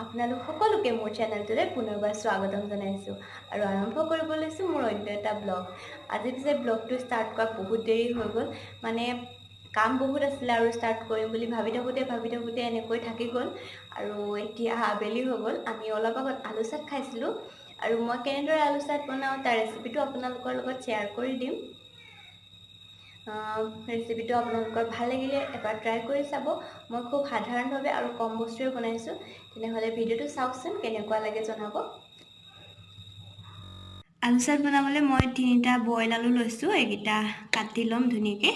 আপোনালোক সকলোকে মোৰ চেনেলটোলৈ পুনৰবাৰ স্বাগতম জনাইছোঁ আৰু আৰম্ভ কৰিব লৈছোঁ মোৰ অন্য এটা ব্লগ। আজি পিছে ব্লগটো ষ্টাৰ্ট কৰা বহুত দেৰি হৈ গ'ল, মানে কাম বহুত আছিলে আৰু ষ্টাৰ্ট কৰিম বুলি ভাবি থাকোঁতে এনেকৈ থাকি গ'ল আৰু এতিয়া আবেলি হৈ গ'ল। আমি অলপ আগত আলু চাট খাইছিলোঁ আৰু মই কেনেদৰে আলু চাট বনাওঁ তাৰ ৰেচিপিটো আপোনালোকৰ লগত শ্বেয়াৰ কৰি দিম। ৰেচিপিটো আপোনালোকৰ ভাল লাগিলে এবাৰ ট্ৰাই কৰি চাব। মই খুব সাধাৰণভাৱে আৰু কম বস্তুৰে বনাইছোঁ, তেনেহ'লে ভিডিঅ'টো চাওকচোন, কেনেকুৱা লাগে জনাব। আলু চাট বনাবলৈ মই 3টা বইল আলু লৈছোঁ, এইকেইটা কাটি ল'ম ধুনীয়াকৈ।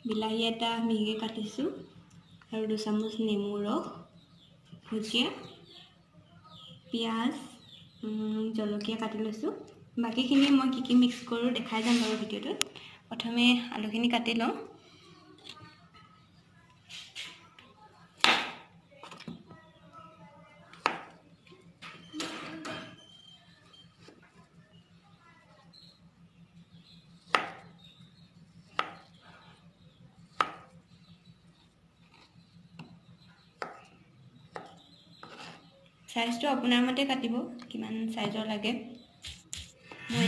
বিলাহী এটা মিহিকৈ কাটিছোঁ আৰু 2 চামুচ নেমু ৰস, ভুজিয়া, পিঁয়াজ, জলকীয়া কাটি লৈছোঁ। বাকীখিনি মই কি কি মিক্স কৰোঁ দেখাই যাম বাৰু ভিডিঅ'টোত। প্ৰথমে আলুখিনি কাটি লওঁ। চাইজটো আপোনাৰ মতে কাটিব, কিমান চাইজৰ লাগে। মই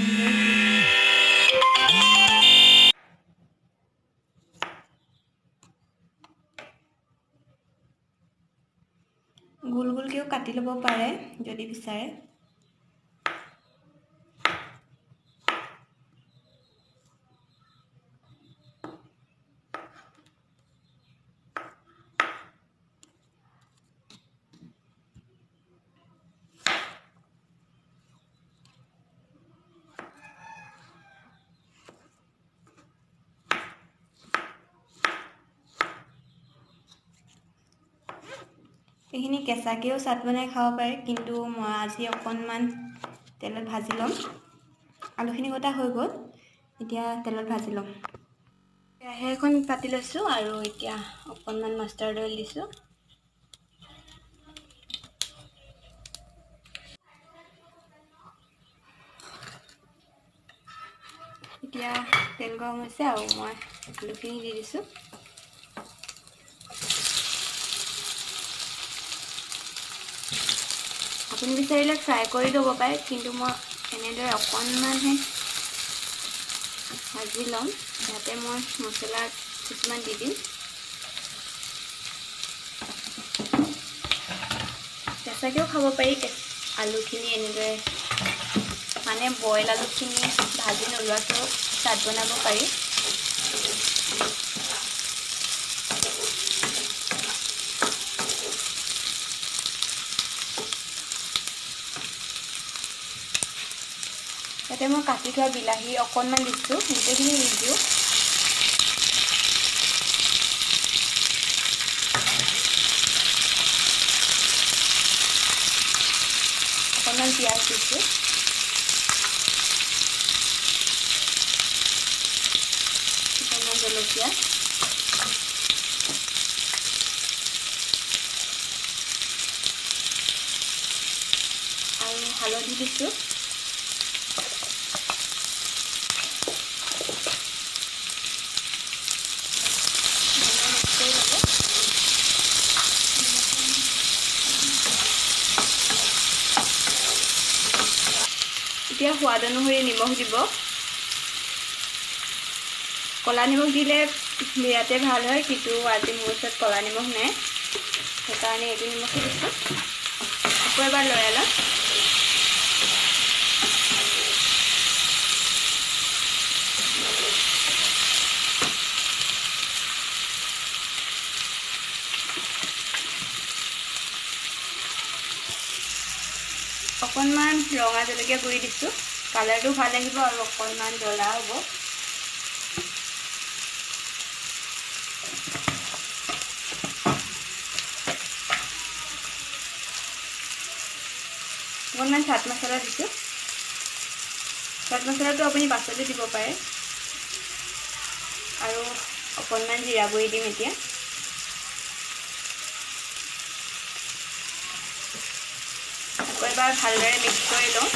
গোল গোলকৈও কাটি ল'ব পাৰে যদি বিচাৰে। এইখিনি কেঁচাকৈও চাট বনাই খাব পাৰে, কিন্তু মই আজি অকণমান তেলত ভাজি ল'ম। আলুখিনি কটা হৈ গ'ল, এতিয়া তেলত ভাজি ল'ম। কেৰাহী এখন পাতি লৈছোঁ আৰু এতিয়া অকণমান মাষ্টাৰ্ড অইল দিছোঁ। এতিয়া তেল গৰম হৈছে আৰু মই আলুখিনি দি দিছোঁ। আপুনি বিচাৰিলে ফ্ৰাই কৰি ল'ব পাৰে, কিন্তু মই এনেদৰে অকণমানহে ভাজি ল'ম। ইয়াতে মই মছলা কিছুমান দি দিম। কেঁচাকৈও খাব পাৰি আলুখিনি এনেদৰে, মানে বইল আলুখিনি ভাজি নোলোৱাকৈও চাট বনাব পাৰি। ইয়াতে মই কাটি থোৱা বিলাহী অকণমান দিছোঁ, গোটেইখিনি নিদিওঁ। অকণমান পিঁয়াজ দিছোঁ। অকণমান জলকীয়া, আৰু হালধি দিছোঁ। এতিয়া সোৱাদ অনুসৰি নিমখ দিব। ক'লা নিমখ দিলে বিৰাটেই ভাল হয়, কিন্তু আজি মোৰ ওচৰত ক'লা নিমখ নাই, সেইকাৰণে এইটো নিমখে দিছোঁ। আকৌ এবাৰ লৰাই ল'ম। অকণমান ৰঙা জলকীয়া গুড়ি দিছোঁ, কালাৰটো ভাল আহিব আৰু অকণমান জ্বলা হ'ব। অকণমান চাট মছলা দিছোঁ। চাট মছলাটো আপুনি পাছতো দিব পাৰে। আৰু অকণমান জিৰা গুড়ি দিম এতিয়া। আকৌ এবাৰ ভালদৰে মিক্স কৰি লওঁ।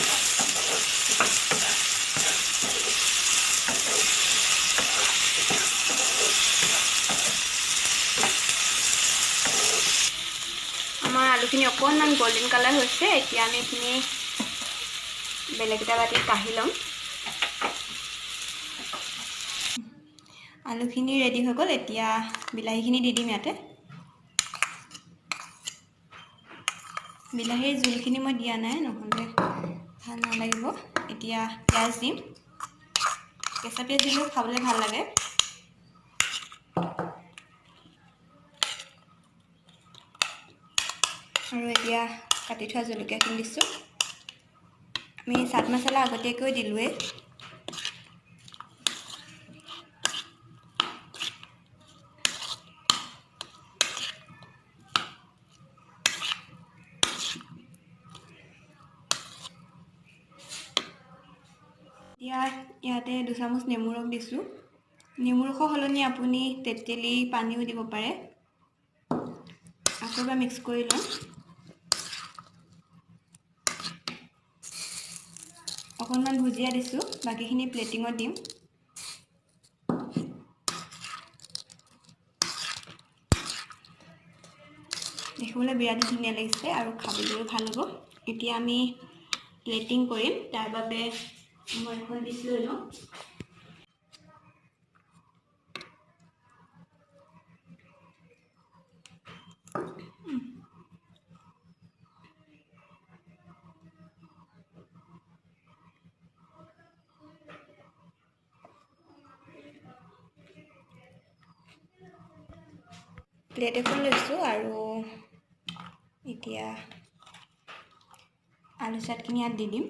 আমাৰ আলুখিনি অকণমান গল্ডেন কালাৰ হৈছে। এতিয়া আমি এইখিনি বেলেগ এটা বাতিত কাঢ়ি ল'ম। আলুখিনি ৰেডি হৈ গ'ল। এতিয়া বিলাহীখিনি দি দিম ইয়াতে। বিলাহীৰ জোলখিনি মই দিয়া নাই, নহ'লে ভাল নালাগিব। এতিয়া পিঁয়াজ দিম। কেঁচা পিঁয়াজ দিলেও খাবলৈ ভাল লাগে। আৰু এতিয়া কাটি থোৱা জলকীয়াখিনি দিছোঁ। আমি চাট মছলা আগতীয়াকৈ দিলোঁৱেই। এতিয়া ইয়াতে 2 চামুচ নেমু ৰস দিছোঁ। নেমু ৰসৰ সলনি আপুনি তেতেলী পানীও দিব পাৰে। আকৌ এবাৰ মিক্স কৰি ল'ম। অকণমান ভুজিয়া দিছোঁ, বাকীখিনি প্লেটিঙত দিম। দেখিবলৈ বিৰাট ধুনীয়া লাগিছে আৰু খাবলৈও ভাল হ'ব। এতিয়া আমি প্লেটিং কৰিম, তাৰ বাবে মই এখন ডিছ লৈ লওঁ। প্লেট এখন লৈছোঁ আৰু এতিয়া আলু চাটখিনি ইয়াত দি দিম।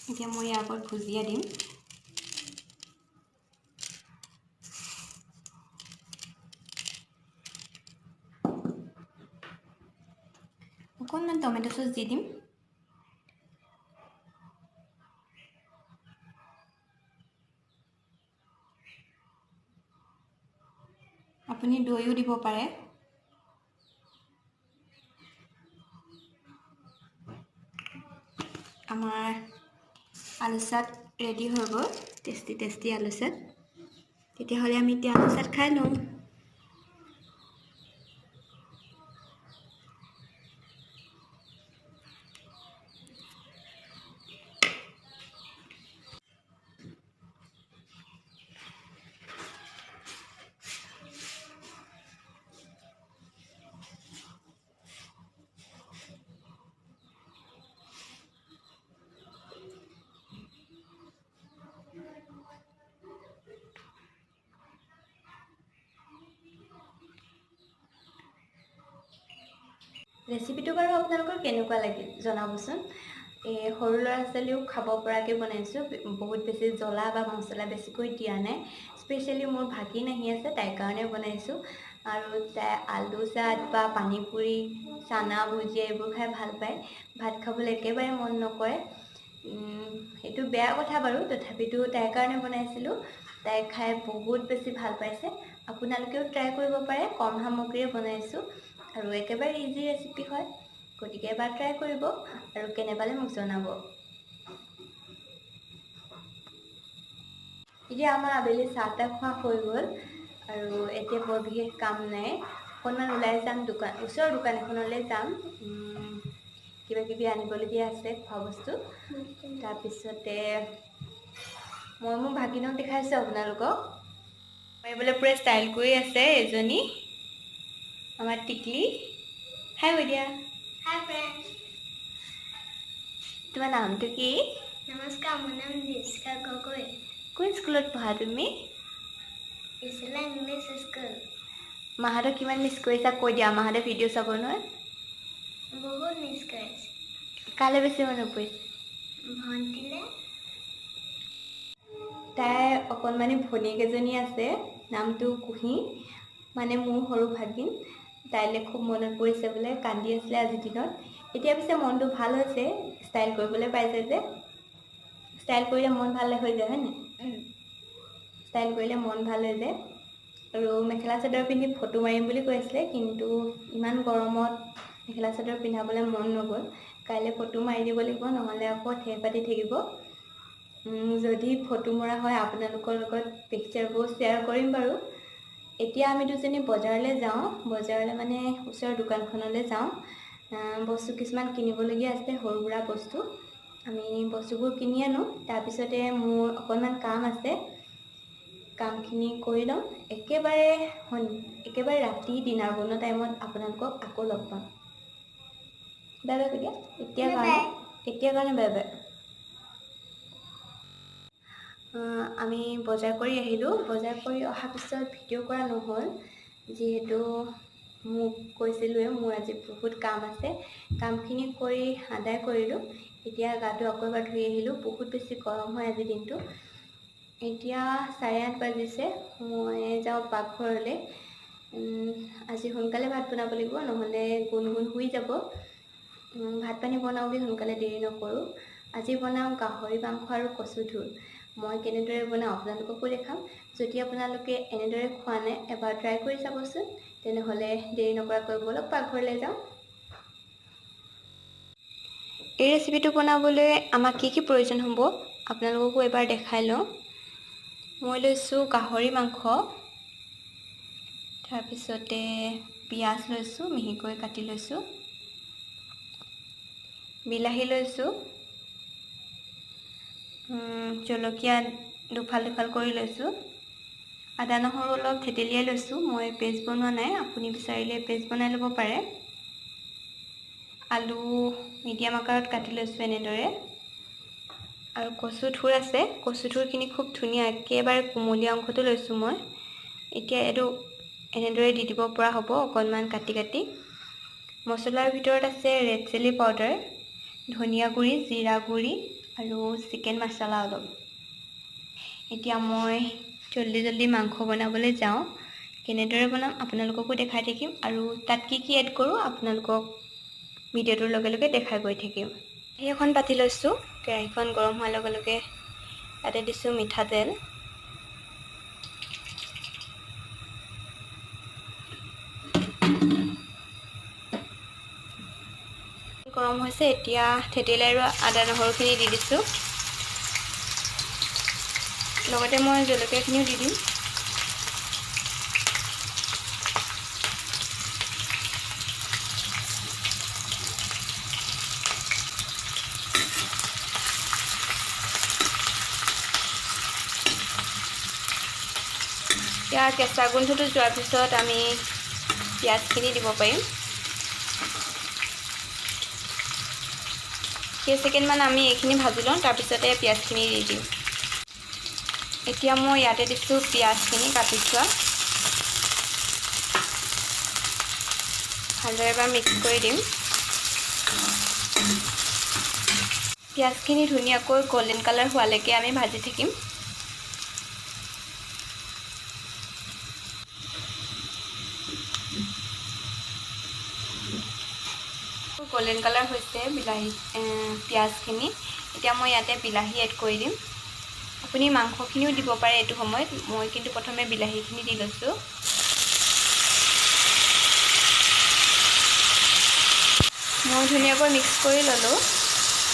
এতিয়া মই ইয়াৰ ওপৰত ভুজিয়া দিম। অকণমান টমেট' চচ দি দিম। আপুনি দৈও দিব পাৰে। আমাৰ আলু চাট ৰেডি হৈ গ'ল, টেষ্টি টেষ্টি আলু চাট। তেতিয়াহ'লে আমি এতিয়া আলু চাট খাই লওঁ। ৰেচিপিটো বাৰু আপোনালোকৰ কেনেকুৱা লাগিল জনাবচোন। এই সৰু ল'ৰা ছোৱালীও খাব পৰাকৈ বনাইছোঁ, বহুত বেছি জ্বলা বা মছলা বেছিকৈ দিয়া নাই। স্পেচিয়েলি মোৰ ভাগিন আহি আছে, তাইৰ কাৰণে বনাইছোঁ। আৰু তাই আলু চাট বা পানীপুৰি, চানা, ভুজিয়া এইবোৰ খাই ভাল পায়, ভাত খাবলৈ একেবাৰে মন নকৰে। সেইটো বেয়া কথা বাৰু, তথাপিতো তাইৰ কাৰণে বনাইছিলোঁ। তাই খাই বহুত বেছি ভাল পাইছে। আপোনালোকেও ট্ৰাই কৰিব পাৰে, কম সামগ্ৰীৰে বনাইছোঁ আৰু একেবাৰে ইজি ৰেচিপি হয়। গতিকে এবাৰ ট্ৰাই কৰিব আৰু কেনে পালে মোক জনাব। এতিয়া আমাৰ আবেলি চাহ তাহ খোৱা হৈ গ'ল আৰু এতিয়া বৰ বিশেষ কাম নাই। অকণমান ওলাই যাম, দোকান, ওচৰৰ দোকান এখনলৈ যাম। কিবা কিবি আনিবলগীয়া আছে খোৱা বস্তু। তাৰপিছতে মই মোৰ ভাগিনক দেখাইছোঁ আপোনালোকক। মাৰিবলৈ পূৰা ষ্টাইল কৰি আছে এজনী আমাৰ টিকলি। হাই কৈ দিয়া। হাই ফ্ৰেণ্ডছ। তোমাৰ নামটো কি? নমস্কাৰ, মোৰ নাম দীপিকা গগৈ। কোন স্কুলত পঢ়া তুমি? ইছলা ইংলিছ স্কুল। মাহঁতক কিমান মিছ কৰিছা কৈ দিয়া, মাহঁতে ভিডিঅ' চাব নহয়। বহুত মিছ কৰিছোঁ। কালৈ বেছি মনত পৰিছে? ভণ্টিলে। তাইৰ অকণমানি ভনীয়েক এজনী আছে, নামটো কুঁহি, মানে মোৰ সৰু ভাগিন। তাইলৈ খুব মনত পৰিছে বোলে, কান্দি আছিলে আজিৰ দিনত। এতিয়া পিছে মনটো ভাল হৈছে, ষ্টাইল কৰিবলৈ পাইছে যে। ষ্টাইল কৰিলে মন ভাল হৈ যায়, হয় নাই? ষ্টাইল কৰিলে মন ভাল হৈ যায়। আৰু মেখেলা চাদৰ পিন্ধি ফটো মাৰিম বুলি কৈ আছিলে, কিন্তু ইমান গৰমত মেখেলা চাদৰ পিন্ধাবলৈ মন নগ'ল। কাইলৈ ফটো মাৰি দিব লাগিব, নহ'লে আকৌ ঠেহ পাতি থাকিব। যদি ফটো মৰা হয় আপোনালোকৰ লগত পিকচাৰবোৰ শ্বেয়াৰ কৰিম বাৰু। এতিয়া আমি দুজনী বজাৰলৈ যাওঁ। বজাৰলৈ মানে ওচৰৰ দোকানখনলৈ যাওঁ। বস্তু কিছুমান কিনিবলগীয়া আছে, সৰু সুৰা বস্তু। আমি বস্তুবোৰ কিনি আনো, তাৰপিছতে মোৰ অকণমান কাম আছে, কামখিনি কৰি লওঁ। একেবাৰে একেবাৰে ৰাতি ডিনাৰ বনোৱা টাইমত আপোনালোকক আকৌ লগ পাম। বাই বাই দিয়া এতিয়া কাৰণে, এতিয়া কাৰণে বাই বাই। আমি বজাৰ কৰি আহিলোঁ। বজাৰ কৰি অহাৰ পিছত ভিডিঅ' কৰা নহ'ল, যিহেতু মোক কৈছিলোঁৱে মোৰ আজি বহুত কাম আছে। কামখিনি কৰি আদায় কৰিলোঁ। এতিয়া গাটো আকৌ এবাৰ ধুই আহিলোঁ। বহুত বেছি গৰম হয় আজি দিনটো। এতিয়া 8:30 বাজিছে। মই যাওঁ পাকঘৰলৈ। আজি সোনকালে ভাত বনাব লাগিব, নহ'লে গুণগুণ শুই যাব। ভাত পানী বনাওঁগৈ সোনকালে, দেৰি নকৰোঁ। আজি বনাওঁ গাহৰি মাংস আৰু কচু ঠোৰ। মই কেনেদৰে বনাওঁ আপোনালোককো দেখাম। যদি আপোনালোকে এনেদৰে খোৱা নাই, এবাৰ ট্ৰাই কৰি চাবচোন। তেনেহ'লে দেৰি নকৰাকৈ ব'লক পাকঘৰলৈ যাওঁ। এই ৰেচিপিটো বনাবলৈ আমাক কি কি প্ৰয়োজন হ'ব আপোনালোককো এবাৰ দেখাই লওঁ। মই লৈছোঁ গাহৰি মাংস, তাৰপিছতে পিঁয়াজ লৈছোঁ, মিহিকৈ কাটি লৈছোঁ, বিলাহী লৈছোঁ, জলকীয়া দুফাল দুফাল কৰি লৈছোঁ, আদা নহৰু অলপ থেতেলিয়াই লৈছোঁ। মই পেষ্ট বনোৱা নাই, আপুনি বিচাৰিলে পেষ্ট বনাই ল'ব পাৰে। আলু মিডিয়াম আকাৰত কাটি লৈছোঁ এনেদৰে। আৰু কচু ঠোৰ আছে, কচু ঠোৰখিনি খুব ধুনীয়া, একেবাৰে কুমলীয়া অংশটো লৈছোঁ মই। এতিয়া এইটো এনেদৰে দি দিব পৰা হ'ব অকণমান কাটি কাটি। মছলাৰ ভিতৰত আছে ৰেড চিলি পাউডাৰ, ধনিয়া গুড়ি, জিৰা গুড়ি আৰু চিকেন মছলা অলপ। এতিয়া মই জল্দি জল্দি মাংস বনাবলৈ যাওঁ। কেনেদৰে বনাম আপোনালোককো দেখাই থাকিম আৰু তাত কি কি এড কৰোঁ আপোনালোকক ভিডিঅ'টোৰ লগে লগে দেখাই গৈ থাকিম। কেৰাহী এখন পাতি লৈছোঁ। কেৰাহীখন গৰম হোৱাৰ লগে লগে তাতে দিছোঁ মিঠাতেল। গৰম হৈছে, এতিয়া থেতেলি আৰু আদা নহৰুখিনি দি দিছোঁ। লগতে মই জলকীয়াখিনিও দি দিম। ইয়াৰ কেঁচা গোন্ধটো যোৱাৰ পিছত আমি পিঁয়াজখিনি দিব পাৰিম। কেইছেকেণ্ডমান আমি এইখিনি ভাজি লওঁ, তাৰপিছতে পিঁয়াজখিনি দি দিম। এতিয়া মই ইয়াতে দিছোঁ পিঁয়াজখিনি কাটি থোৱা। ভালদৰে এবাৰ মিক্স কৰি দিম। পিঁয়াজখিনি ধুনীয়াকৈ গল্ডেন কালাৰ হোৱালৈকে আমি ভাজি থাকিম। গল্ডেন কালাৰ হৈছে বিলাহী পিঁয়াজখিনি। এতিয়া মই ইয়াতে বিলাহী এড কৰি দিম। আপুনি মাংসখিনিও দিব পাৰে এইটো সময়ত, মই কিন্তু প্ৰথমে বিলাহীখিনি দি লৈছোঁ। মই ধুনীয়াকৈ মিক্স কৰি ল'লোঁ।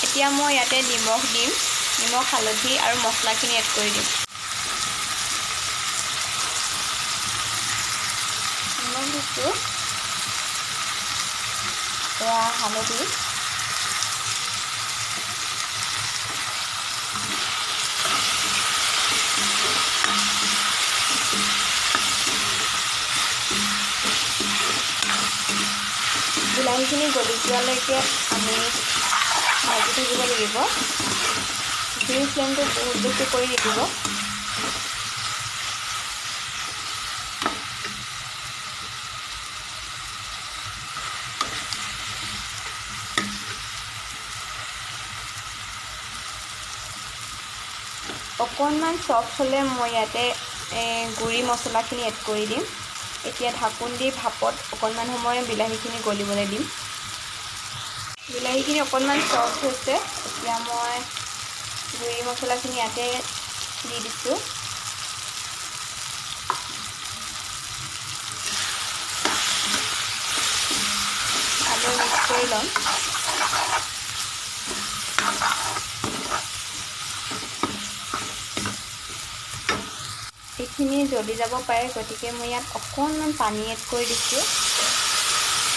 এতিয়া মই ইয়াতে নিমখ দিম, নিমখ, হালধি আৰু মছলাখিনি এড কৰি দিম। নিমখ দিছোঁ, এয়া হালধি, বিলাহীখিনি গলি যোৱালৈকে আমি ভাজি থাকিব লাগিব। জুইৰ ফ্লেমটো বহুত বেছি কৰি নিদিব। অকণমান চফ্ট হ'লে মই ইয়াতে গুড়ি মছলাখিনি এড কৰি দিম। এতিয়া ঢাকোন দি ভাপত অকণমান সময় বিলাহীখিনি গলিবলৈ দিম। বিলাহীখিনি অকণমান চফ্ট হৈছে। এতিয়া মই গুড়ি মছলাখিনি ইয়াতে দি দিছোঁ। ভালদৰে মিক্স কৰি ল'ম। বিলাহীখিনি জ্বলি যাব পাৰে, গতিকে মই ইয়াত অকণমান পানী এড কৰি দিছোঁ।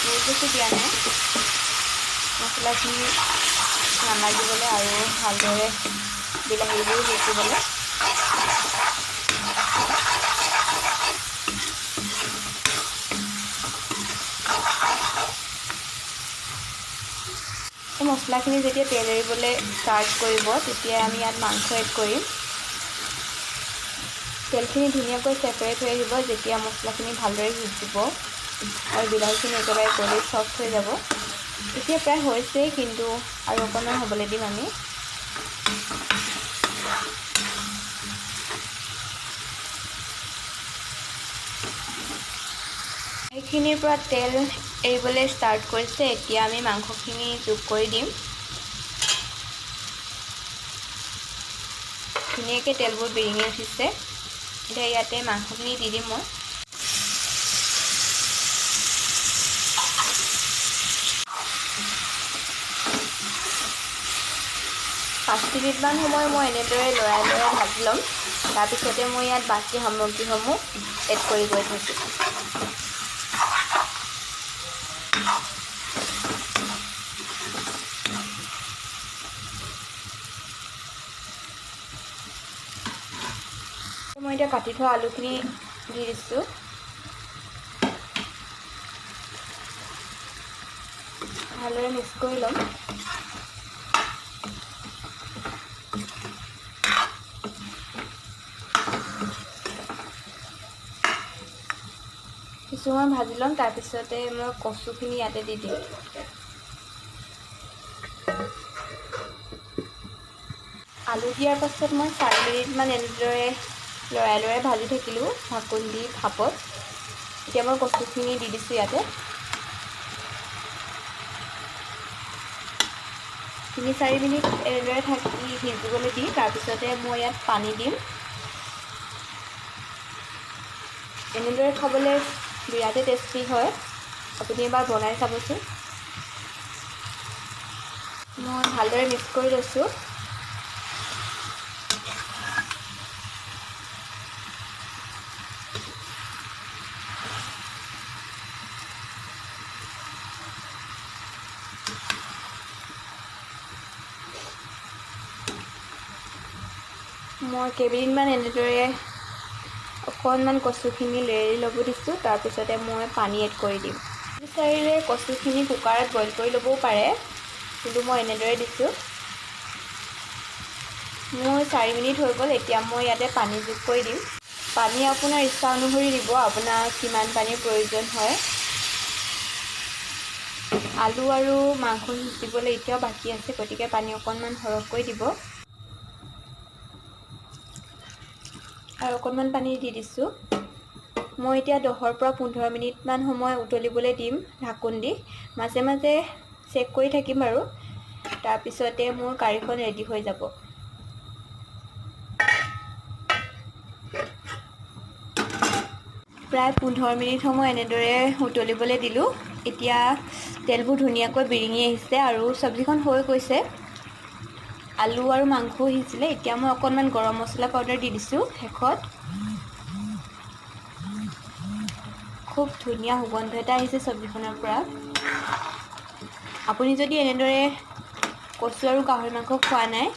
বহুত বেছি দিয়া নাই, মছলাখিনি নালাগিবলৈ আৰু ভালদৰে বিলাহীবোৰ সিজিবলৈ। এই মছলাখিনি যেতিয়া তেল এৰিবলৈ ষ্টাৰ্ট কৰিব তেতিয়া আমি ইয়াত মাংস এড কৰিম। তেলখিনি ধুনীয়াকৈ ছেপাৰেট হৈ আহিব যেতিয়া মছলাখিনি ভালদৰে সিজিব আৰু বিলাহীখিনি একেবাৰে গলি চফ্ট হৈ যাব। এতিয়া প্ৰায় হৈছেই, কিন্তু আৰু অকণমান হ'বলৈ দিম আমি। এইখিনিৰ পৰা তেল এৰিবলৈ ষ্টাৰ্ট কৰিছে। এতিয়া আমি মাংসখিনি যোগ কৰি দিম। ধুনীয়াকৈ তেলবোৰ বিৰিঙি উঠিছে। এতিয়া ইয়াতে মাংসখিনি দি দিম মই। পাঁচ মিনিটমান সময় মই এনেদৰে লৰাই লৰাই ভাজি ল'ম। তাৰপিছতে মই ইয়াত বাকী সামগ্ৰীসমূহ এড কৰি গৈ থাকিম। মই এতিয়া কাটি থোৱা আলুখিনি দি দিছোঁ। ভালদৰে মিক্স কৰি ল'ম। কিছু সময় ভাজি ল'ম। তাৰপিছতে মই কচুখিনি ইয়াতে দি দিম। আলু দিয়াৰ পাছত মই 4 মিনিটমান এনেদৰে লৰাই লৰাই ভাজি থাকিলোঁ ঢাকোন দি ভাপত। এতিয়া মই কচুখিনি দি দিছোঁ ইয়াতে। 3-4 মিনিট এনেদৰে থাকি সিজিবলৈ দি তাৰপিছতে মই ইয়াত পানী দিম। এনেদৰে খাবলৈ বিৰাটেই টেষ্টি হয়, আপুনি এবাৰ বনাই চাবচোন। মই ভালদৰে মিক্স কৰি লৈছোঁ। মই কেইমিনিটমান এনেদৰে অকণমান কচুখিনি লেৰেলি ল'ব দিছোঁ। তাৰপিছতে মই পানী এড কৰি দিম। বিচাৰিলে কচুখিনি কুকাৰত বইল কৰি ল'বও পাৰে, কিন্তু মই এনেদৰে দিছোঁ। মোৰ 4 মিনিট হৈ গ'ল। এতিয়া মই ইয়াতে পানী যোগ কৰি দিম। পানী আপোনাৰ ইচ্ছা অনুসৰি দিব, আপোনাক কিমান পানীৰ প্ৰয়োজন হয়। আলু আৰু মাংস সিজিবলৈ এতিয়াও বাকী আছে, গতিকে পানী অকণমান সৰহকৈ দিব। আৰু অকণমান পানী দি দিছোঁ। মই এতিয়া 10ৰ পৰা 15 মিনিটমান সময় উতলিবলৈ দিম ঢাকোন দি। মাজে মাজে চেক কৰি থাকিম আৰু। তাৰপিছতে মোৰ কাৰীখন ৰেডি হৈ যাব। প্ৰায় 15 মিনিট সময় এনেদৰে উতলিবলৈ দিলোঁ। এতিয়া তেলবোৰ ধুনীয়াকৈ বিৰিঙি আহিছে আৰু চব্জিখন হৈ গৈছে। আলু আৰু মাংসও সিজিলে। এতিয়া মই অকণমান গৰম মছলা পাউডাৰ দি দিছোঁ শেষত। খুব ধুনীয়া সুগন্ধ এটা আহিছে চব্জিখনৰ পৰা। আপুনি যদি এনেদৰে কচু আৰু গাহৰি মাংস খোৱা নাই,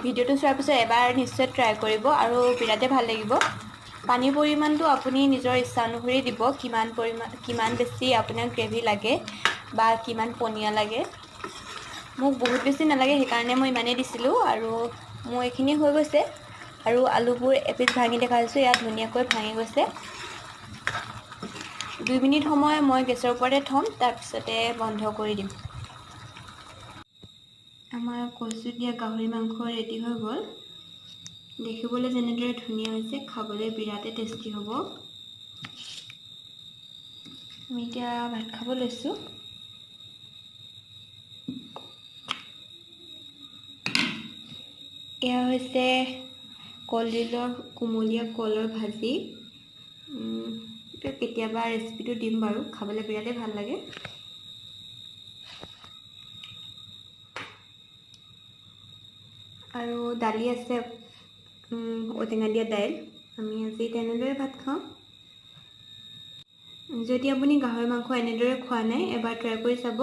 ভিডিঅ'টো চোৱাৰ পিছত এবাৰ নিশ্চয় ট্ৰাই কৰিব আৰু বিৰাটেই ভাল লাগিব। পানীৰ পৰিমাণটো আপুনি নিজৰ ইচ্ছা অনুসৰি দিব, কিমান বেছি আপোনাক গ্ৰেভি লাগে বা কিমান পনীয়া লাগে। মোক বহুত বেছি নালাগে, সেইকাৰণে মই ইমানেই দিছিলোঁ। আৰু মোৰ এইখিনি হৈ গৈছে। আৰু আলুবোৰ এপিচ ভাঙি দেখাইছোঁ, ইয়াত ধুনীয়াকৈ ভাঙি গৈছে। 2 মিনিট সময় মই গেছৰ ওপৰতে থ'ম, তাৰপিছতে বন্ধ কৰি দিম। আমাৰ কচু দিয়া গাহৰি মাংস ৰেডি হৈ গ'ল। দেখিবলৈ যেনেদৰে ধুনীয়া হৈছে, খাবলৈ বিৰাটেই টেষ্টি হ'ব। আমি এতিয়া ভাত খাব লৈছোঁ। এয়া হৈছে কলডিলৰ কুমলীয়া কলৰ ভাজি। কেতিয়াবা ৰেচিপিটো দিম বাৰু, খাবলৈ বিৰাটেই ভাল লাগে। আৰু দালি আছে, ঔটেঙা দিয়া দাইল আমি আজি তেনেদৰে ভাত খাওঁ। যদি আপুনি গাহৰি মাংস এনেদৰে খোৱা নাই, এবাৰ ট্ৰাই কৰি চাব,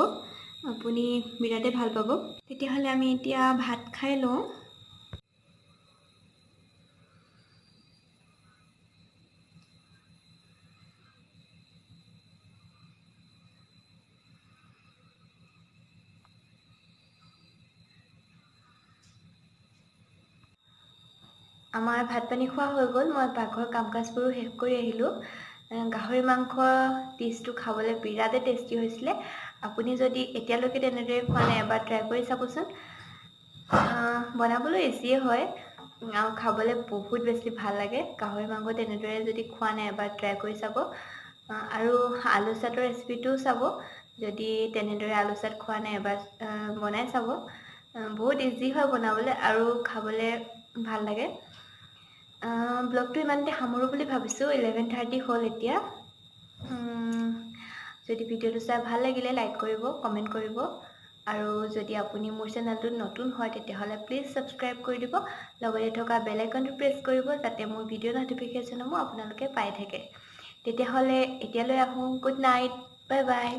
আপুনি বিৰাটেই ভাল পাব। তেতিয়াহ'লে আমি এতিয়া ভাত খাই লওঁ। আমাৰ ভাত পানী খোৱা হৈ গ'ল। মই পাকঘৰৰ কাম কাজবোৰো শেষ কৰি আহিলোঁ। গাহৰি মাংসৰ ডিছটো খাবলৈ বিৰাটেই টেষ্টি হৈছিলে। আপুনি যদি এতিয়ালৈকে তেনেদৰে খোৱা নাই, এবাৰ ট্ৰাই কৰি চাবচোন। বনাবলৈ ইজিয়ে হয় আৰু খাবলৈ বহুত বেছি ভাল লাগে। গাহৰি মাংস তেনেদৰে যদি খোৱা নাই, এবাৰ ট্ৰাই কৰি চাব। আৰু আলু চাটৰ ৰেচিপিটোও চাব। যদি তেনেদৰে আলু চাট খোৱা নাই, এবাৰ বনাই চাব। বহুত ইজি হয় বনাবলৈ আৰু খাবলৈ ভাল লাগে। ব্লগটো ইমানতে সামৰোঁ বুলি ভাবিছোঁ। 11:30 হ'ল এতিয়া। যদি ভিডিঅ'টো চাই ভাল লাগিলে লাইক কৰিব, কমেণ্ট কৰিব আৰু যদি আপুনি মোৰ চেনেলটোত নতুন হয় তেতিয়াহ'লে প্লিজ ছাবস্ক্ৰাইব কৰি দিব, লগতে থকা বেল আইকনটো প্ৰেছ কৰিব যাতে মোৰ ভিডিঅ' ন'টিফিকেশ্যনসমূহ আপোনালোকে পাই থাকে। তেতিয়াহ'লে এতিয়ালৈ আহোঁ। Good night, bye bye.